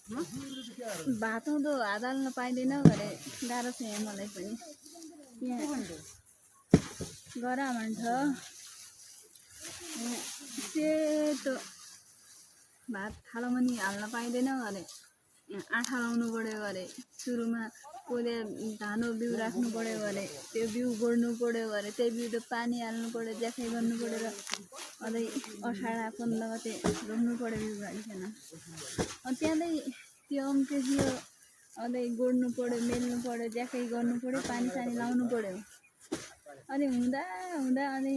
भात आउँदो हात हाल्न पाइँदैन घरे गाह्रो छ यहाँ मलाई पनि यहाँ गरा भन्छ सेतो भात थालामा नि हाल्न पाइँदैन घरे आँठा लाउनु पऱ्यो घरे सुरुमा पहिले धानो बिउ राख्नु पऱ्यो घरे त्यो बिउ गोड्नु पऱ्यो घरे त्यही बिउ त पानी हाल्नु पऱ्यो ज्याखै गर्नु पऱ्यो र अझै असाढ 15 गते रोप्नु पऱ्यो बिउ गाडिकन त्यहाँदै त्यो अम्केसियो अझै गोड्नु पऱ्यो मेल्नु पऱ्यो ज्याखै गर्नु पऱ्यो पानी सानी लाउनु पऱ्यो अनि हुँदा हुँदा अनि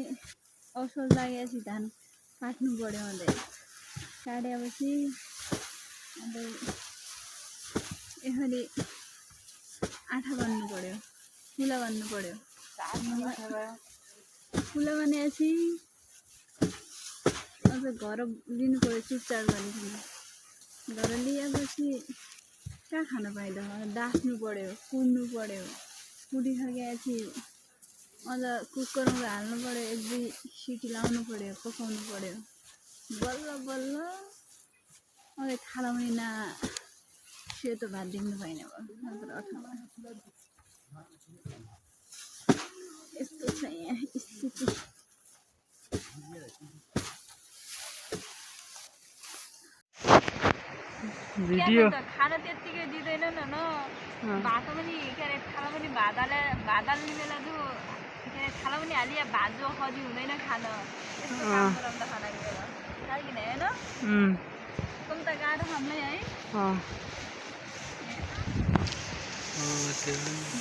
असोज लागेपछि धान काट्नु पऱ्यो अझै काटेपछि अझै यसरी आँठा बान्नु पऱ्यो फुला बान्नु पऱ्यो फुला बानेपछि अझ घर लिनु पऱ्यो चुपचाप गरिकन घर लिएपछि कहाँ खान पाइँदा डास्नु पऱ्यो कुट्नु पऱ्यो कुटिसकेपछि अझ कुकरमा हाल्नु पऱ्यो 1-2 सिटी लाउनु पऱ्यो पकाउनु पऱ्यो बल्ल बल्ल अझै थाला पनि ना सेतो भात देख्नु पाइन नत्र अथवा यस्तो छ यहाँ स्थिति भिडियो खाना त्यतिकै दिँदैन न भात पनि के अरे थाला पनि भात हाल्ने बेला जो के अरे थाला पनि हालिया भात जो खजी हुँदैन खान यस्तो काम गराउँदा खानाको बेला किन होइन कम त गाह्रो हामीलाई है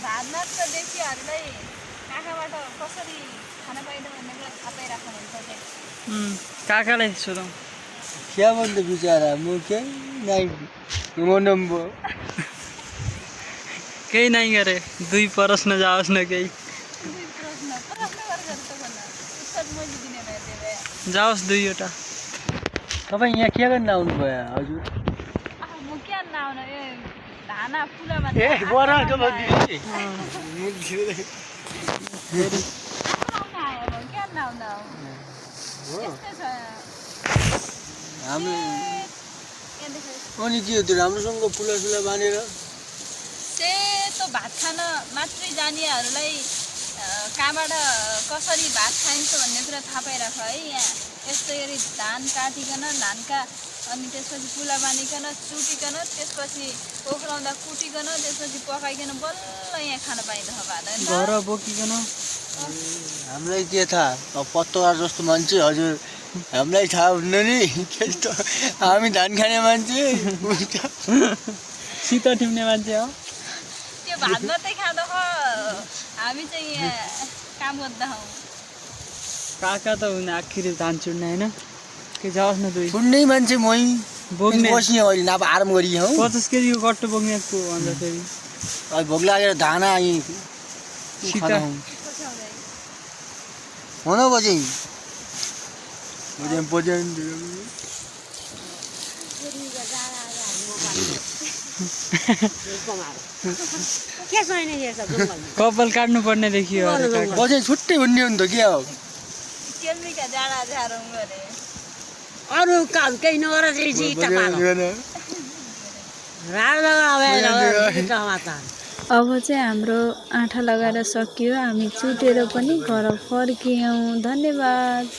भात मात्र देखिहरूलाई काकाबाट कसरी खान पाइँदो भन्ने कुरा थाहा पाइराख्नु हुन्छ काकालाई सोधौँ क्या भन्नु बिचरा म के नाइ म नम्बर केही नै गरे 2 प्रश्न जाओस् न केही जाओस् 2 वटा तपाईँ यहाँ के गर्न आउनु भयो हजुर म के नआउन ए धाना फुलामा ए बराको भन्दिए हामी अनि के हो त्यो राम्रोसँग फुला बानेर सेतो भात खान मात्रै जानियाहरूलाई कहाँबाट कसरी भात खाइन्छ भन्ने कुरा थाहा पाइराख है यहाँ यस्तै गरी धान काटिकन धानका अनि त्यसपछि फुला बानिकन चुटिकन त्यसपछि ओख्राउँदा कुटिकन त्यसपछि पकाइकन बल्ल यहाँ खान पाइन्छ भात घर बोकिकन हामीलाई के थाहा अब पत्तोकार जस्तो मान्छे हजुर हामीलाई थाहा हुन्न नि त्यस्तो हामी धान खाने मान्छे शीत टिप्ने मान्छे हो त्यो भात मात्रै खाँदा हामी चाहिँ यहाँ काम गर्दा हौ काका त हुन आखिर धान चुड्ने होइन के जाओस् न 2 सुन्नै मान्छे मै बोक्ने बस्ने अहिले नाप आराम गरी हौ 50 केजीको कट्टो बोक्नेको भन्दा फेरि अब भोग लागेर धान आइ शीत हुन बजे बजे कपाल काट्नु पर्ने देखियो बजे छुट्टै हुने हो नि त के हो केल्मीका जाडा झारौँ गरे अरू काम केही नगर अब चाहिँ हाम्रो आँठा लगाएर सकियो हामी चुटेर पनि घर फर्कियौँ धन्यवाद।